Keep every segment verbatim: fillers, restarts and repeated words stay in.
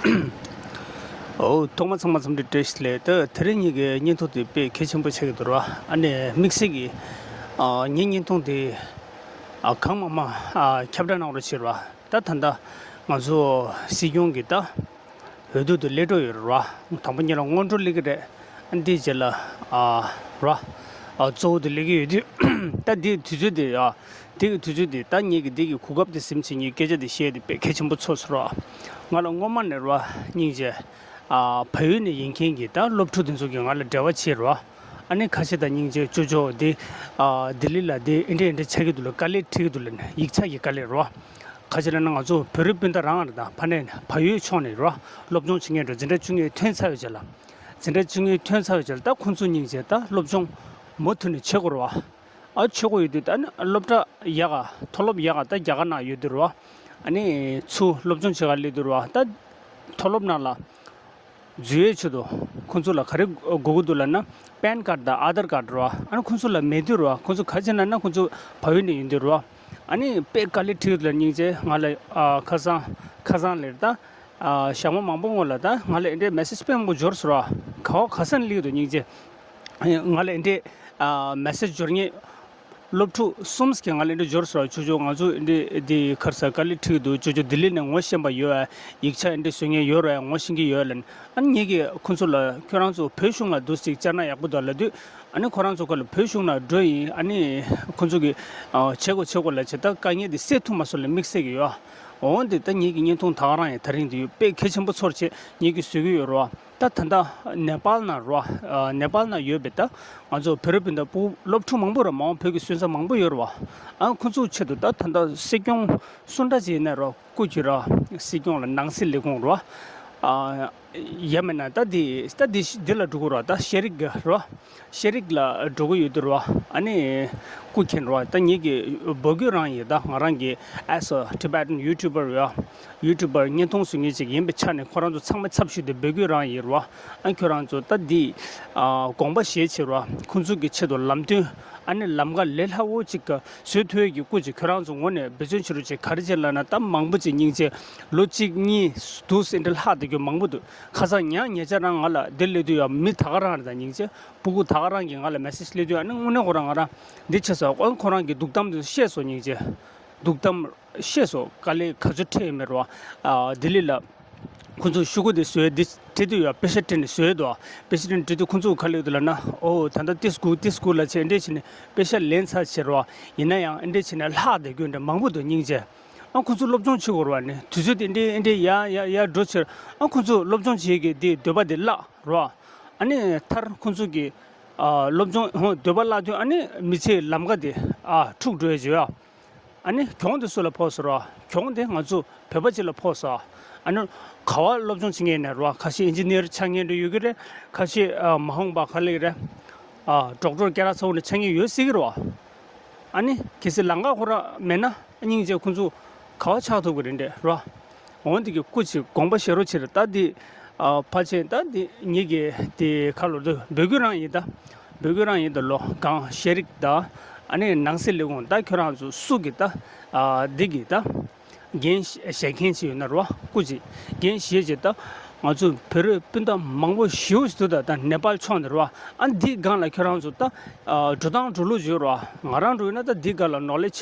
འོ། ཐོག་མ་ཚང་མ་འཚམས་འདྲི་བཀྲ་ཤིས་བདེ་ལེགས། ད་དེ་རིང་ངེད་ཀྱི་བརྙན་ཐུང་དེ་དཔེ་གལ་ཆེན་པོ་ཆགས་ཀྱི་འདུག་ར། ཨ་ནི་དམིགས་བསལ་གྱི་ཨ་ངའི་བརྙན་ཐུང་དེ་ཨ་གང་མང་མང་ཨ་ཁྱབ་བསྒྲགས་གནང་རོགས་བྱེད་ར། ད་ད་ལྟ་ང་ཚོ་སྲིད་སྐྱོང་གི་ད་འོས་བསྡུ་དེ་སླེབས་འགྲོ་ཡོད་ར། དང་པོ་ཉིད་ལ་སྔོན་འགྲོ་སླེབས་ཀྱི་རེད། ཨ་འདིའི་རྗེས་ལ་ཨ་ར་ཨ་གཙོ་བོ་དེ་སླེབས་ཀྱི་ཡོད་དུས། ད་འདིའི་དུས་ཚོད་དེ་ཨ། དེ་གི་དུས་ཚོད་དེ་ད་ངེད་ཀྱི་འདི་གི་གོ་སྐབས་དེ་ཟིན་བྱས་ངས་སྐད་ཆ་དེ་བཤད་དེ་དཔེ་གལ་ཆེན་པོ་ཚོར་སོང་ར། ང་ལ་སྔོན་མ་ནས་ར་སྙིང་རྗེ། ཨ་བལ་ཡུལ་ནས་ཡིན་མཁན་གྱི་ད་སློབ་ཕྲུག་དེ་ཚོ་གིས་ང་ལ་འབྲེལ་བ་བྱས་ར། ཨ་ནི་ཁ་ཤས་དང་སྙིང་རྗེ་ཅོ་ཅོ་དེ་ཨ་ལྡི་ལི་ལ་དེ་ཨེ་འདྲས་ཨེ་འདྲས་ཆགས་ཀྱི་འདུག་ལ། དཀའ་ལས་འཕྲད་ཀྱི་འདུག་ལ། ཡིག་ཆ་གི་དཀའ་ལས་ར། ཁ་ཤས་ལ་ན་ང་ཚོ་བོད་རིགས་སྤུན་ཟླ་རང་རེད། ད་ཕ་ནས་བལ་ཡུལ་ཕྱོགས་ནས་ར་སློབ་སྦྱོང་བྱེད་མཁན་འདྲ་འཛིན་གྲྭ་བཅུ་གཉིས་ཐོན་ཚར་བའི་རྗེས་ལ། འཛིན་གྲྭ་བཅུ་གཉིས་ཐོན་ཚར་བའི་རྗེས་ལ་ད་ཁོང་ཚོ་སྙིང་རྗེ་ད་སློབ་སྦྱོང་མུ་མཐུད་ནས་བྱེད་དགོས་ར། ཨ་ཆོག་གི་ཡོད་དུས་ད་ནི་སློབ་གྲྭ་ཡག་ག་མཐོ་སློབ་ཡག་ག་ད་རྒྱ་གར་ནང་ཡོད་དུས་ར། ཨ་ནི་ཚུར་སློབ་སྦྱོང་བྱེད་ག་སླེབས་དུས་ར། ད་མཐོ་སློབ་ནང་ལ་འཛུལ་ཡས་ཆེད་དུ་ཁོང་ཚོ་ལ་ག་རེ་དགོས་ཀྱི་འདུག་ལབ་ན་པན་ཁཌ་དང་ཨ་དྷར་ཁཌ་ར། ཨ་ནི་ཁོང་ཚོ་ལ་མེད་དུས་ར། ཁོང་ཚོ་ག་རེ་བྱས་ན་ན་ཁོང་ཚོ་བལ་ཡུལ་ནས་ཡིན་དུས་ར། ཨ་ནི་དཔེ་དཀའ་ལས་འཕྲད་ཀྱི་འདུག་ལ། སྙིང་རྗེ་ང་ལ་ཨ་ཁ་སང་ཁ་སང་ལས་ད། ཨ་ཞག་མ་མང་པོ་སྔོན་ལ་ད་ང་ལ་ཨེ་འདྲའི་མེ་སེཇ་དཔེ་མང་པོ་འབྱོར་སོང་ར། ག་བ་ག་ས་ནས་སླེབས་འདུག་སྙིང་རྗེ། ང་ལ་ཨེ་འདྲའི་ཨ་མེ་སེཇ་འབྱོར་མཁན་སློབ་ཕྲུག་གསུམ་གྱིས་ང་ལ་ཨེ་འདྲ་འབྱོར་སོང་ར། ཅོ་ཅོ་ང་ཚོ་ཨེ་འདྲའི་འདི་ག་རེ་ཟ་དཀའ་ལས་འཕྲད་འདུག་ཅོ་ཅོ་ལྡི་ལི་ནས་ངོ་ཤེས་པ་ཡོད་ཨ། ཡིག་ཆ་ཨེ་འདྲ་བཟོ་མཁན་ཡོད་ར། ངོ་ཤེས་མཁན་ཡོད་ལབ་ནས། ཨ་ནི་ངེད་ཀྱིས་ཁོང་ཚོ་ལ་ཁྱོད་རང་ཚོ་བོད་གཞུང་ལ་འདུག་ཅིག་བཅར་ན་ཡག་པོ་འདུག་ལབ་དུས། ཨ་ནི་ཁོ་རང་ཚོ་ག་ལ་བོད་གཞུང་ལ་འགྲོ་ཡིན། ཨ་ནི་ཁོང་ཚོ་གིས་ཨ་བྱེད་དགོས་བྱེད་དགོས་ལབ་བྱས། ད་དཀའ་ངལ་འདི་སེལ་ཐུབ་མ་སོང་ལ་དམིགས་བསལ་གྱི་ཡོད། འོ་འདི་ད་ངེད་ཀྱི་བརྙན་ཐུང་ད་ག་རང་ཡིན། ད་རིང་འདི་ཡོད་དཔེ་གལ་ཆེན་པོ་ཚོར་བྱས་ངེད་ཀྱིས་བཟོ་གི་ཡོད་རེད་བ། ད་ད་ལྟ་ནེ་པཱལ་ནང་རེད་བ། ནེ་པཱལ་ནང་ཡོད་པའི་ད་ང་ཚོ་བོད་རིགས་སྤུན་ཟླ་ཕྲུ་གུ་སློབ་ཕྲུག་མང་པོ་རེད། མ་འོངས་བོད་ཀྱི་སོན་རྩ་མང་པོ་ཡོད་རེད་བ། ཨ་ཁོང་ཚོའི་ཆེད་དུ་ད་ད་ལྟ་སྲིད་སྐྱོང་སུ་འདྲ་ཅིག་ཡིན་ན་རེད་བ། སྐུ་མཁྱེན་ར། སྲིད་སྐྱོང་ལ་ནང་སྲིད་ལས་ཁུངས་ར། ཨ་ཡ་མེད་ན་ད་འདི་ད་འདི་འདི་ལ་འགྲོ་གི་ར། ད་ཤེས་རིག་གི་ར། ཤེས་རིག་ལ་འགྲོ་གི་ཡོད་དུས་ར། ཨ་ནི་སྐུ་མཁྱེན་ར། ད་ངེད་ཀྱི་འབོད་སྐུལ་རང་ཡིན། ད་ང་རང་གི་as a Tibetan YouTuber ར། ཡུ་ཊུབ་པར་བརྙན་ཐུང་བཟོ་མཁན་ཅིག་ཡིན་པའི་ཆ་ནས་ཁོ་རང་ཚོ་ཚང་མ་ཚབ་ཞུས་ཏེ་འབོད་སྐུལ་རང་ཡིན་ར། ཨ་ཁྱོད་རང་ཚོ་ད་འདི་ཨ་དགོངས་པ་བཞེས་བྱེད་ར། ཁོང་ཚོ་གི་ཆེད་དུ་ལམ་སྟོན་ཨ་ནི་ལམ་ཁ་ལས་སླ་བོ་ཅིག་ག་བཟོས་ཐུབ་ཡས་ཀྱི་སྐུ་མཁྱེན་ཁྱོད་རང་ཚོ་ངོས་ནས་འབད་བརྩོན་བྱེད་རོགས་བྱེད། ག་རེ་བྱེད་ལབ་ན་ད་མང་པོ་ཅིག་སྙིང་རྗེ་ལོ་གཅིག་གཉིས་དུས་ཟིན་འདྲ་ལྷག་བསྡད་རྒྱུ་མང་པོ་འདུག་ཁ་སང་ཉག་ཉེ་ཆར་རང་ང་ལ་འདིར་སླེབས་དུས་ཡང་མི་ད་ག་རང་རེད། ད་སྙིང་རྗེ་སྤུ་གུ་ད་ག་རང་གིས་ང་ལ་མེ་སེཇ་སླེབས་དུས་ཨ་ནི་དངོས་གནས་ཁོ་རང་ང་རང་འདི་བྱས་སོང་། ཨ་ཁོ་རང་གི་སྡུག་གཏམ་དེ་བཤད་སོང་། སྙིང་རྗེ་སྡུག་གཏམ་བཤད་སོང་། དཀའ་ལས་ག་ཚོད་འཕྲད་ཡོད་མེད་རེད་བ། ཨ་ལྡི་ལི་ལ། ཁོང་ཚོ་ཤོག་གུ་དེ་བཟོས་དེ་སྤྲད་དུས་ཡང་པེ་ཤ་སྤྲད་ནས་བཟོས་འདུག་པེ་ཤ་སྤྲད་ནས་སྤྲད་དུས་ཁོང་ཚོ་ག་ལབ་འདུག་ལབ་ན། ཨོ་ད་ལྟ་ཏིས་གུ་ཏིས་གུ་ལ་བྱས་འདྲས་བྱས་ནས་པེ་ཤ་ལེན་ཚར་བྱས་རོ། ཡིན་ན་ཡང་འདྲས་བྱས་ནས་ལྷག་བསྡད་རྒྱུ་འདྲ་མང་པོ་འདུག་སྙིང་རྗེ། ཨ་ཁོང་ཚོ་སློབ་སྦྱོང་བྱེད་དགོས་རེད་བ། ནི་དུས་ཚོད་དེ་འདྲས་འདྲས་ཡར་ཡར་ཡར་འགྲོ་ཕྱིར་ཨ་ཁོང་ཚོ་སློབ་སྦྱོང་བྱེད་ཀྱི་དེ་འདོད་པ་དེ་བརླག་རོ། ཨ་ནི་མཐར་ཁོང་ཚོ་གི་ཨ་སློབ་སྦྱོང་ཧོ་འདོད་པ་བརླག་དུས་ཨ་ནི་མི་ཚེའི་ལམ་ཁ་དེ་ཨ་འཁྲུག་འགྲོ་ཡས་བྱེད་ཡ། ཨ་ནི་གྱོང་དེ་སུ་ལ་ཕོག་སོང་ར། གྱོང་དེ་ང་ཚོ་བོད་པ་སྤྱི་ལ་ཕོག་སོང་། ཨ་ནི་ག་བ་སློབ་སྦྱོང་བྱེད་མཁན་ཡིན་ན་ར། ཁ་ཤས་ཨིན་ཇི་ནིར་ཆགས་མཁན་འདྲ་ཡོད་ཀྱི་རེད། ཁ་ཤས་ཨ་མ་འོངས་པ་ག་ལེགས་རེད། ཨ་ཌོག་ཊར་སྐད་གྲགས་ཚ་བོ་འདྲ་ཆགས་མཁན་ཡོད་སྲིད་ཀྱི་རེད་བ། ཨ་ནི་གལ་སྲིད་ལམ་ཁ་ཁོ་ར་མེད་ན་སྙིང་རྗེ་ཁོང་ཚོ་ག་བ་ཆགས་ཐུབ་ཀྱི་རེད་འདྲ་ར། འོན་ཏེ་གི་སྐུ་མཁྱེན་དགོངས་པ་བཞེས་རོགས་བྱེད་རེད། ད་འདི་ཨ་ཕལ་ཆེར་ད་འདི་ངེད་ཀྱི་དེ་ཁ་ལོ་འདི་འབོད་སྐུལ་རང་ཡིན། ད་འབོད་སྐུལ་རང་ཡིན། ད་ལོ་གང་ཤེས་རིག་ད་ཨ་ནི་ནང་སྲིད་ལས་ཁུངས་ད་ཁྱོད་རང་ཚོ་སུ་གི་ད་ཨ་འདི་གི་ད་འགན་བཞེས་མཁན་ཅིག་ཡོད་ན་རོ། སྐུ་མཁྱེན་འགན་བཞེས་བྱས། ད་ང་ཚོ་བོད་རིགས་སྤུན་ཟླ་མང་པོ་ཞེ་པོ་ཞིག་འདུག་ད་ད་ནེ་པཱལ་ཕྱོགས་ནས་རོ། ཨ་འདི་སྒང་ལ་ཁྱོད་རང་ཚོ་ད་ཨ་འགྲོ་སྟངས་འགྲོ་ལུགས་ཡོད་རོ། ང་རང་འགྲོ་ཡིན་ན་ད་འདི་སྒང་ལ་ནོ་ལེཇ་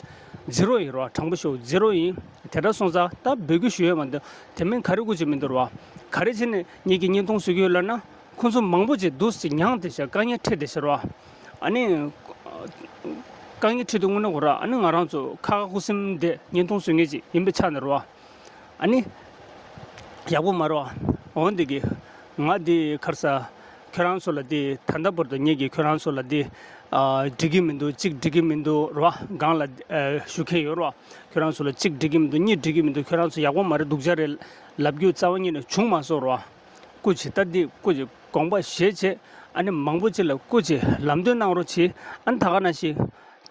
ཛི་རོ་ཡིན་རོ། དྲང་པོ་ཤོད་ཛི་རོ་ཡིན། དེ་འདྲ་སོང་ཙང་ད་འབོད་སྐུལ་ཞུ་ཡས་མ་འདུག་དེ་མིན་ག་རེ་དགོས་ཀྱི་མི་འདུག་རོ། ག་རེ་བྱས་ནས་ངེད་ཀྱི་བརྙན་ཐུང་བཟོ་གི་ཡོད་ལབ་ན། ཁོང་ཚོ་མང་པོ་ཅིག་འདུག་སེ་མྱངས་བསྡད་ཤག་དཀའ་ངལ་འཕྲད་བསྡད་ཤག་རོ། ཨ་ནི་དཀའ་ངལ་འཕྲད་དུས་དངོས་གནས་ཁོ་ར་ཨ་ནི་ང་རང་ཚོ་ཁ་ཁ་ཁུ་སིམ་དེ་བརྙན་ཐུང་བཟོ་མཁན་ཅིག་ཡིན་པའི་ཆ་ནས་རོ། ཨ་ནི་ཡག་པོ་མ་རོ། འོན་ཏེ་གི་ང་འདི་ག་རེ་ཟ། ཁྱོད་རང་ཚོ་ལ་འདི་ད་ལྟ་བར་དུ་ངེད་ཀྱིས་ཁྱོད་རང་ཚོ་ལ་འདི་ཨ་འགྲིག་གི་མི་འདུག་གཅིག་འགྲིག་གི་མི་འདུག་རོ། སྒང་ལ་ཨ་ཞུ་མཁན་ཡོད་རོ། ཁྱོད་རང་ཚོ་ལ་གཅིག་འགྲིག་གི་མི་འདུག་གཉིས་འགྲིག་གི་མི་འདུག་ཁྱོད་རང་ཚོ་ཡག་པོ་མ་རེད་སྡུག་ཅག་རེད་ལབ་རྒྱུ་རྩ་བ་ཉིད་ནས་བྱུང་མ་སོང་རོ། སྐུ་མཁྱེན་ད་འདི་སྐུ་མཁྱེན་དགོངས་པ་བཞེས་བྱས། ཨ་ནི་མང་པོ་ཅིག་ལ་སྐུ་མཁྱེན་ལམ་སྟོན་གནང་རོགས་བྱེད། ཨ་ནི་ད་ག་ནང་བཞིན་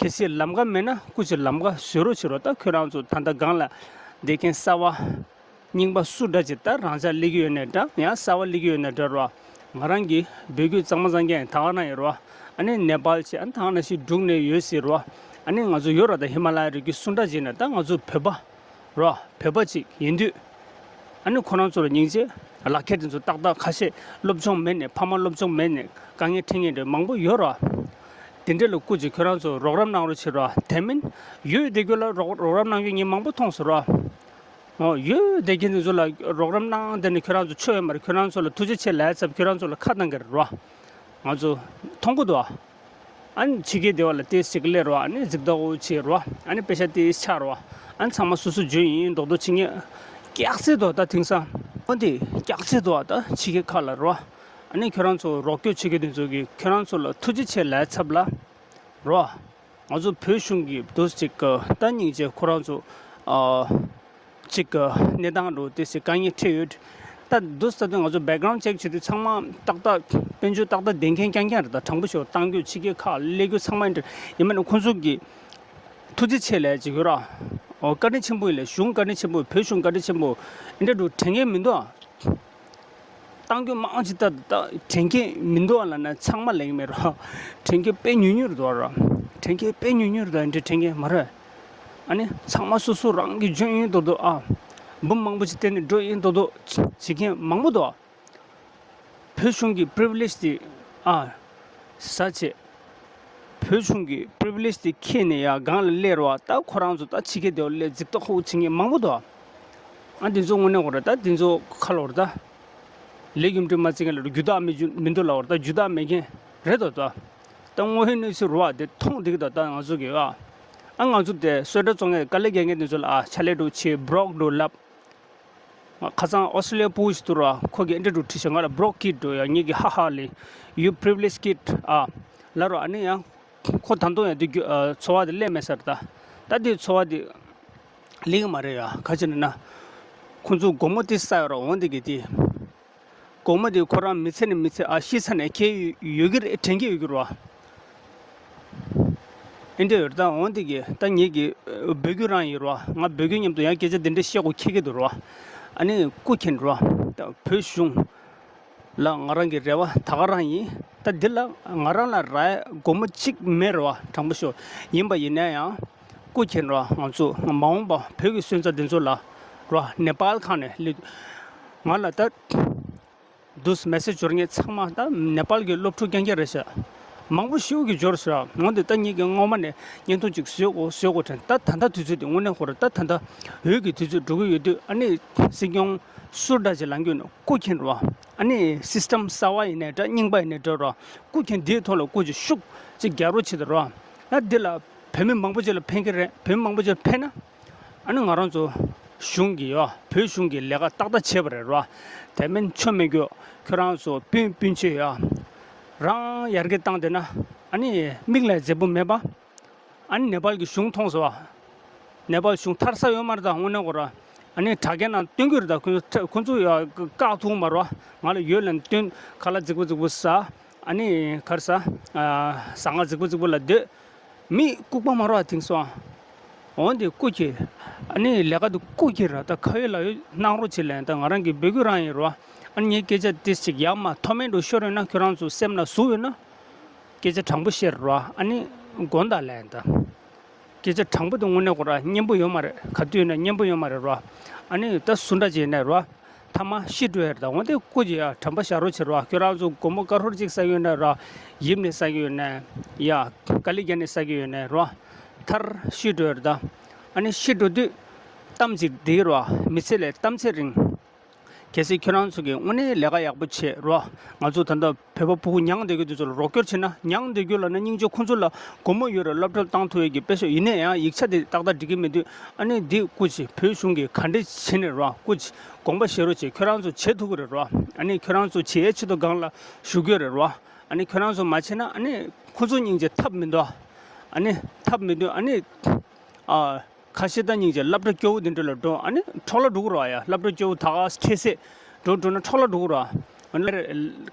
གལ་སྲིད་ལམ་ཁ་མེད་ན་སྐུ་མཁྱེན་ལམ་ཁ་བཟོ་རོགས་བྱེད་རོགས། ད་ཁྱོད་རང་ཚོ་ད་ལྟ་སྒང་ལ་བསྡད་མཁན་གསར་པ་རྙིང་པ་སུ་འདྲ་ཅིག་ད་རང་ཅག་སླེབས་ཀྱི་ཡོད་ནའི་འདྲ། ཡང་གསར་པ་སླེབས་ཀྱི་ཡོད་ནའི་འདྲ་རོ། ང་རང་གིས་འབོད་སྐུལ་གཙང་མ་གཙང་རྐྱང་ད་ག་ནང་ཡོད་རོ། ཨ་ནི་ནེ་པཱལ་བྱས། ཨ་ནི་ད་ག་ནང་བཞིན་འབྲུག་ནས་ཡོད་སྲིད་རོ། ཨ་ནི་ང་ཚོ་ཡོད་ར། ད་ཧི་མ་ལ་ཡ་རི་རྒྱུད་སུ་འདྲ་ཅིག་ནས་ད་ང་ཚོ་བོད་པ་རོ། བོད་པ་ཅིག་ཡིན་དུས། ཨ་ནི་ཁོ་རང་ཚོ་ལ་སྙིང་རྗེ་ལག་ཁྱེར་དེ་ཚོ་ཏག་ཏག་ཁ་ཤས་སློབ་སྦྱོང་མེད་ནས་ཕ་མ་སློབ་སྦྱོང་མེད་ནས་དཀའ་ངལ་འཕྲད་མཁན་དེ་མང་པོ་ཡོད་ར། དེ་འདྲ་ལ་སྐུ་མཁྱེན་ཁྱོད་རང་ཚོ་རོགས་རམ་གནང་རོགས་བྱེད་ར། དེ་མིན་ཡོད་བསྡད་རྒྱུ་ལ་རོགས་རོགས་རམ་གནང་རྒྱུ་ངས་མང་པོ་མཐོང་སོང་ར། ཨོ་ཡོད་བསྡད་མཁན་དེ་ཚོ་ལ་རོགས་རམ་གནང་། དེ་ནི་ཁྱོད་རང་ཚོ་ཆོ་ཡོད་མ་རེད། ཁྱོད་རང་ཚོ་ལ་ཐུགས་རྗེ་ཆེ་ལབ་ཡ་ཚབ་ཁྱོད་རང་ཚོ་ལ་ཁ་གཏང་གི་རེད་ར། ང་ཚོ་མཐོང་གི་འདུག་ཨ། ཨ་ནི་ཕྱི་རྒྱལ་སྡེ་བ་ལ་ཏོག་ཙམ་ཅིག་སླེབས་རོགས། ཨ་ནི་གཟིགས་ལྟ་བུ་བྱེད་རོགས། ཨ་ནི་པེ་ཤ་ཏོག་ཙམ་ཆག་རོགས། ཨ་ནི་ཚང་མ་སོ་སོ་འཇོན་ཡིན་མདོག་མདོག་བྱེད་མཁན་སྐྱག་རྫུན་འདུག་ད་དེང་སང་། འོ་དེ་སྐྱག་རྫུན་འདུག་ད་ཕྱི་རྒྱལ་ཁག་ལ་རོགས། ཨ་ནི་ཁྱོད་རང་ཚོ་རོགས་སྐྱོར་བྱེད་མཁན་དེ་ཚོ་གིས་ཁྱོད་རང་ཚོ་ལ་ཐུགས་རྗེ་ཆེ་ལབ་ཡ་ཚབ་ལ་རོགས། ང་ཚོ་བོད་གཞུང་གིས་འདུག་ཅིག་གི་ད་སྙིང་རྗེ་ཁོ་རང་ཚོ་ཨ་ཅིག་གི་གནས་སྟངས་འགྲོ་དེ་སྲིད་དཀའ་ངལ་འཕྲད་ཡོད། ད་འདུག་ས་དུས་ང་ཚོ་བེག་གྷ་རའུན་ཌི་ཅེག་བྱེད་དུས་ཚང་མ་ཏག་ཏག་དཔལ་འབྱོར་ཏག་ཏག་ལྡན་མཁན་རྐྱང་རྐྱང་རེད། ད་དྲང་པོ་ཞུ་བ་གཏང་རྒྱུ་ཕྱི་རྒྱལ་ཁག་སླེབས་རྒྱུ་ཚང་མ་འདྲ་ཡིན་མིན་ཁོང་ཚོ་གིས་ཐུགས་རྗེ་ཆེ་ལབ་ཅིག་ཡོད་ར། ཨོ་བཀའ་དྲིན་ཆེན་པོ་ཡིན་ལ། གཞུང་བཀའ་དྲིན་ཆེན་པོ། བོད་གཞུང་བཀའ་དྲིན་ཆེན་པོ། འདི་འདྲ་འགྲོ་དྲན་མཁན་མི་འདུག་ཨ། གཏང་རྒྱུ་མང་ཅིག་ལྟ་ད་དྲན་མཁན་མི་འདུག་ལབ་ན་ཚང་མ་ལབ་ཀྱི་མེད་རོ། དྲན་མཁན་དཔེ་ཉུང་ཉུང་རེད་འདུག་ར། དྲན་མཁན་དཔེ་ཉུང་ཉུང་རེད་འདུག་འདི་དྲན་མཁན་མ་རེད། ཨ་ནི་ཚང་མ་སོ་སོ་རང་གི་འཇོན་ཡིན་མདོག་མདོག་ཨ། འབུམ་མང་པོ་ཅིག་བསྟན་ནས་འགྲོ་ཡིན་མདོག་མདོག་བྱེད་མཁན་མང་པོ་འདུག་བོད་གཞུང་གི་པི་རི་བི་ལེཇ་དེ་ཨ། ཟ་བྱེད། བོད་གཞུང་གི་པི་རི་བི་ལེཇ་དེ་ཁྱེར་ནས་ཡར་སྒང་ལ་སླེབས་རོགས། ད་ཁོ་རང་ཚོ་ད་ཕྱི་རྒྱལ་སྡེ་བ་སླེབས་གཟིགས་རྟོག་ཁ་པོ་བྱེད་མཁན་མང་པོ་འདུག་ཨ་འདི་ཚོ་དངོས་གནས་ཁོ་ར་ད་འདི་ཚོ་ཁ་ལོར་ད་ལས་རྒྱུ་འབྲས་མ་བརྩི་མཁན་ལ་རྒྱུ་དག་མི་རྒྱུ་མི་འདུག་ལབ་པ་རེད། ད་རྒྱུ་དག་མེད་མཁན་རེད་དོ། ད་ད་དངོས་ཡོད་གནས་ཚུལ་རོ་ཨ་དེ་མཐོང་བསྡད་ཀྱི་འདུག་ད་ང་ཚོ་གི་ཨ་ཨ་ང་ཚོ་དེ་གསོལ་རས་བཙོང་མཁན་དཀའ་ལས་རྒྱག་མཁན་དེ་ཚོ་ལ་ཨ་ཕྱག་ལས་འགྲོ་བྱེད་བྲོག་འགྲོ་ལབ། ང་ཁ་སང་ཨོ་སི་ཀྲི་ལི་ཡ་ཕྲུ་གུ་ཞིག་འདུག་ར། ཁོ་གིས་ཨེ་འདྲ་འདྲ་བྲིས་ཤག་ང་ལ་broke kid འགྲོ་ཡ། ངེད་ཀྱི་ཧ་ཧ་ལས། You privileged kid ཨ་ལབ་རོ། ཨ་ནི་ཡང་ཁོ་ད་དུང་ཡང་དེ་རྒྱུ་ཨ་འཚོ་བ་དེ་སླེབས་མེད་ས་རེད་ད། ད་དེ་འཚོ་བ་དེ་ལེགས་མ་རེད་ཡ། ག་ཅི་ན་ན་ཁོ་ཚོ་སྒོར་མོ་དེ་བསགས་ཡོད་ར། འོང་དེ་གི་དེ་སྒོར་མོ་དེ་ཁོ་རང་མི་ཚེ་ནས་མི་ཚེ་ཨ་ཤི་ཚ་ནས་ཁྱེར་ཡོད་ཀྱི་རེད། དྲན་གྱི་ཡོད་ཀྱི་རེད་བ། ཨེ་འདྲ་ཡོད་རེད་ད། འོང་དེ་གི་ད་ངེད་ཀྱི་ཨ་བོད་བརྒྱུད་རང་ཡིན་རོ། ང་བོད་བརྒྱུད་མཉམ་དུ་ཡང་སྐད་ཆ་འདི་འདྲ་བཤད་དགོས་ཁེལ་གྱི་འདུག་རོ། ཨ་ནི་སྐུ་མཁྱེན་རོ། ད་བོད་གཞུང་ལ་ང་རང་གི་རེ་བ་ད་ག་རང་ཡིན། ད་འདི་ལ་ང་རང་ལ་རག་ཡ་སྒོར་མོ་གཅིག་མེད་རོ། དྲང་པོ་ཤོད། ཡིན་པ་ཡིན་ན་ཡང་སྐུ་མཁྱེན་རོ། ང་ཚོ་མ་འོངས་པ་བོད་ཀྱི་སོན་རྩ་འདི་ཚོ་ལ་རོ་ནེ་པཱལ་ཁང་ནས་སླེབས། ང་ལ་ད་འདུག་མེ་སེ་ཇི་འབྱོར་མཁན་ཚང་མ་ད་ནེ་པཱལ་གྱི་སློབ་ཕྲུག་རྐྱང་རྐྱང་རེད་ཤག་མང་པོ་ཞེ་པོ་གིས་འབྱོར་ཤག་འོན་ཏེ་ད་ངེད་ཀྱིས་སྔོན་མ་ནས་བརྙན་ཐུང་ཅིག་བཟོས་དགོས་བཟོས་དགོས་དྲན། ད་ད་ལྟ་དུས་ཚོད་དེ་དངོས་གནས་ཁོ་ར་ད་ད་ལྟ་འོས་ཀྱི་དུས་ཚོད་འགྲོ་གི་ཡོད་དུས། ཨ་ནི་སྲིད་སྐྱོང་ཟུར་འདྲ་ཅིག་ལངས་ཀྱི་ཡོད་ན་སྐུ་མཁྱེན་རོ། ཨ་ནི་སིས་ཊམ་གསར་པ་ཡིན་ནའི་འདྲ། རྙིང་པ་ཡིན་ནའི་འདྲ་རོ། སྐུ་མཁྱེན་འདིའི་ཐོག་ལ་སྐུ་མཁྱེན་ཤུགས་ཅིག་རྒྱག་རོགས་བྱེད་དང་རོ། ད་འདི་ལ་བོད་མི་མང་པོ་ཅིག་ལ་ཕན་གྱི་རེད། བོད་མི་མང་པོ་ཅིག་ལ་ཕན་ན། ཨ་ནི་ང་རང་ཚོ་གཞུང་གི་ཡོ་བོད་གཞུང་གི་ལས་ཀ་ཏག་ཏག་བྱས་པ་རེད་རོ། དེ་མིན་ཆོ་མེད་རྒྱུ་ཁྱོད་རང་ཚོ་སྤུན་སྤུན་མཆེད་ཡོ་རང་ཡར་རྒྱས་བཏང་བསྡད་ན། ཨ་ནི་མིག་ལ་མཛེས་པོ་མེད་པ། ཨ་ནི་ནེ་པཱལ་གྱི་གཞུང་མཐོང་སོང་བ། ནེ་པཱལ་གཞུང་ཐར་ས་ཡོད་མ་རེད་ད། དངོས་གནས་ཁོ་ར་ཨ་ནི་དྲ་རྒྱའི་ནང་སྟོན་གྱི་རེད་ད། ཁོ་ཚོ་ཁོ་ཚོ་ཡོ་བཀག་ཐུབ་མ་རོ། ང་ལ་ཡོད་ལབ་ནས་སྟོན། ཁ་ལག་རྫིག་པོ་རྫིག་པོ་ཟ། ཨ་ནི་ག་རེ་ཟ། ཨ་ཟ་ཁང་རྫིག་པོ་རྫིག་པོ་ལ་སྡོད། མི་ལྐུགས་པ་མ་རེད་པ་དེང་སང་། འོན་ཏེ་སྐུ་མཁྱེན། ཨ་ནི་ལས་ཀ་དེ་སྐུ་མཁྱེན་ར། ད་ཁ་ཡོད་ལག་ཡོད་གནང་རོགས་བྱེད་ལབ་ཡིན། ད་ང་རང་གི་བོད་བརྒྱུད་རང་ཡིན་རོ། ཨ་ནི་ངའི་སྐད་ཆ་དེ་ཅིག་ཡར་མར་མཐོ་དམན་འདྲ་ཤོར་ཡོད་ན། ཁྱོད་རང་ཚོ་སེམས་ན་ཟུག་ཡོད་ན། སྐད་ཆ་དྲང་པོ་བཤད་རོ། ཨ་ནི་དགོངས་དག་ལབ་ཡིན་ད། སྐད་ཆ་དྲང་པོ་དེ་དངོས་གནས་ཁོ་ར་སྙན་པོ་ཡོད་མ་རེད། ག་དུས་ཡིན་ན་སྙན་པོ་ཡོད་མ་རེད་རོ། ཨ་ནི་ད་སུ་འདྲ་ཅིག་ཡིན་ནའི་རོ། ཐ་མ་ཤི་འགྲོ་ཡ་རེད་ད། འོན་ཏེ་སྐུ་མཁྱེན་ཡ་དྲན་པ་བཞག་རོགས་བྱེད་རོ། ཁྱོད་རང་ཚོ་སྒོར་མོ་དཀར་ཧོར་གཅིག་བསགས་ཀྱི་ཡོད་ན་རོ། ཡིབ་ནས་བསགས་ཀྱི་ཡོད་ན། ཡ་དཀའ་ལས་བརྒྱབ་ནས་བསགས་ཀྱི་ཡོད་ན་རོ། མཐར་ཤི་འགྲོ་ཡ་རེད་ད། ཨ་ནི་ཤི་འགྲོ་དུས་གཏམ་ཅིག་འདི་རོ། མི་ཚེ་ལས་གཏམ་ཚེ་རིང་། གལ་སྲིད་ཁྱོད་རང་ཚོ་གིས་དངོས་གནས་ལས་ཀ་ཡག་པོ་བྱེད་རོ། ང་ཚོ་ད་ལྟ་བོད་པ་ཕྲུ་གུ་མྱངས་བསྡད་རྒྱུ་དེ་ཚོ་ལ་རོགས་སྐྱོར་བྱེད་ན། མྱངས་བསྡད་རྒྱུ་ལབ་ན་སྙིང་རྗེ། ཁོང་ཚོ་ལ་སྒོར་མོ་ཡོད་རེད། སློབ་གྲྭར་བཏང་ཐུབ་ཡས་ཀྱི་དཔེ་ཤོག་ཡིན་ནའི་ཡང་ཡིག་ཆ་དེ་ཏག་ཏག་འགྲིག་གི་མི་འདུག་ཨ་ནི་འདི་སྐུ་མཁྱེན་བོད་གཞུང་གིས་ག་འདྲ་བྱས་ནས་རོ། སྐུ་མཁྱེན་དགོངས་པ་བཞེས་རོགས་བྱེད། ཁྱོད་རང་ཚོ་བྱེད་ཐུབ་ཀྱི་རེད་རོ། ཨ་ནི་ཁྱོད་རང་ཚོ་བྱེད་ཡས་ཆེད་དུ་སྒང་ལ་ཞུགས་ཀྱི་རེད་རོ། ཨ་ནི་ཁྱོད་རང་ཚོ་མ་བྱེད་ན་ཨ་ནི་ཁོ་ཚོ་སྙིང་རྗེ་ཐབས་མི་འདུག་ཨ་ནི་ཐབས་མི་འདུག་ཨ་ནི་ཨ། ཁ་ཤས་ད་སྙིང་རྗེ་སློབ་གྲྭ་སྐྱོ་བོ་འདི་འདྲ་ལ་འགྲོ། ཨ་ནི་འཕྲོ་བརླག་འགྲོ་གི་རེད་ཡ། སློབ་གྲྭ་སྐྱོ་བོ་ད་ག་ཁྱད་བསད་འགྲོ་འགྲོ་ན་འཕྲོ་བརླག་འགྲོ་གི་རེད། ཨ་ནི་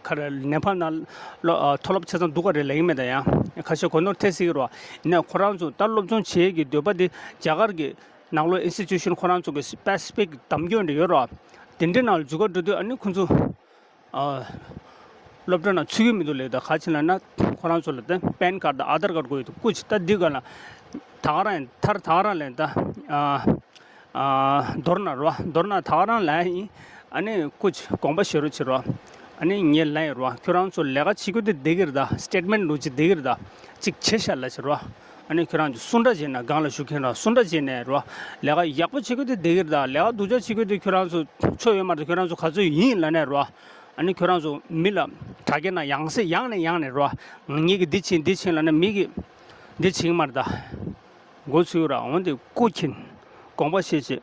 ཁ་ར་ནེ་པཱལ་ནང་ལ་མཐོ་སློབ་ཆ་ཚང་སྡུག་ག་རེད་ལབ་ཀྱི་མེད་ད་ཡ། ཁ་ཤས་གོ་ནོར་ཐེབས་སྲིད་ཀྱི་རེད། ཡིན་ན་ཁོ་རང་ཚོ་ད་སློབ་སྦྱོང་བྱེད་ཀྱི་འདོད་པ་དེ་རྒྱ་གར་གྱི་ནང་ལོགས་ཨིན་སི་ཊི་ཊུ་ཤན་ཁོ་རང་ཚོ་གི་པེ་སི་ཕིག་གདམ་སྐྱོང་འདྲ་ཡོད་རེད། དེ་འདྲའི་ནང་ལ་འཛུལ་ག་འགྲོ་དུས་ཨ་ནི་ཁོ་ཚོ། ཨ། སློབ་གྲྭ་ནང་ཚུད་ཀྱི་མི་འདུག་ལབ་ད། ག་ཅི་ལབ་ན་ཁོ་རང་ཚོ་ལ་ད་པན་ཀར་དང་ཨ་དར་ཀར་དགོས་ཡོད་དུས། སྐུ་མཁྱེན་ད་འདི་ག་ལ་ད་ག་རང་ཡིན། མཐར་ད་ག་རང་ལན་ད། ཨ། ཨ་མདོར་ན་རོ། མདོར་ན་ད་ག་རང་ལ་ཡིན། ཨ་ནི་སྐུ་མཁྱེན་དགོངས་པ་བཞེས་རོགས་བྱེད་རོ། ཨ་ནི་ངས་ལན་རོ། ཁྱོད་རང་ཚོ་ལས་ཀ་བྱེད་རྒྱུ་དེ་བསྡད་ཀྱི་རེད་ད། སི་ཊེཊ་མེན་ཊི་ལུགས་ཅིག་བསྡད་ཀྱི་རེད་ད། ཅིག་བྱེད་ཤག་ལབ་བྱེད་རོ། ཨ་ནི་ཁྱོད་རང་ཚོ་སུ་འདྲ་བྱས་ན་སྒང་ལ་བཞུགས་མཁན་རོ། སུ་འདྲ་བྱས་ནས་རོ། ལས་ཀ་ཡག་པོ་བྱེད་རྒྱུ་དེ་བསྡད་ཀྱི་རེད་ད། ལས་ཀ་སྡུག་ཅག་བྱེད་རྒྱུ་དེ་ཁྱོད་རང་ཚོ་ཆོ་ཡོད་མ་རེད། ཁྱོད་རང་ཚོ་ག་ཚོད་ཡིན་ལབ་ནས་རོ། ཨ་ནི་ཁྱོད་རང་ཚོ་མི་ལ་དྲ་རྒྱ་ནང་ཡང་སེ་ཡང་ནས་ཡང་ནས་རོ། ངེད་ཀྱིས་འདི་བྱེད་འདི་བྱེད་ལབ་ན་མི་གིས་འདི་བྱེད་ཀྱི་མ་རེད་ད། མགོ་ཚོས་ར། འོན་ཏེ་སྐུ་མཁྱེན་དགོངས་པ་བཞེས་བྱེད།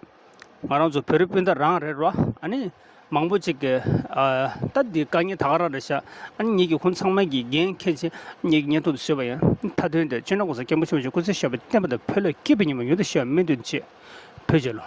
ང་རང་ཚོ་བོད་རིགས་སྤུན་ཟླ་རང་རེད་རོ། ཨ་ནི་མང་པོ་ཅིག་གིས་ཨ་ད་འདི་དཀའ་ངལ་ད་ག་རང་རེད་ཤག་ཨ་ནི་ངེད་ཀྱིས་ཁོང་ཚང་མ་གི་འགན་འཁྱེར་བྱས་ངེད་ཀྱི་བརྙན་ཐུང་དུ་བཟོས་པ་ཡིན། མཐའ་དོན་དེ་སྤྱི་ནོར་གོང་ས་སྐྱབས་མགོན་ཆེན་པོ་མཆོག་སྐུ་ཚེ་ཞབས་པད་བརྟན་པ་དང་། བོད་ལ་སྐྱིད་པའི་ཉི་མ་མྱུར་དུ་ཤར་བའི་སྨོན་འདུན་བཅས། བོད་རྒྱལ་ལོ།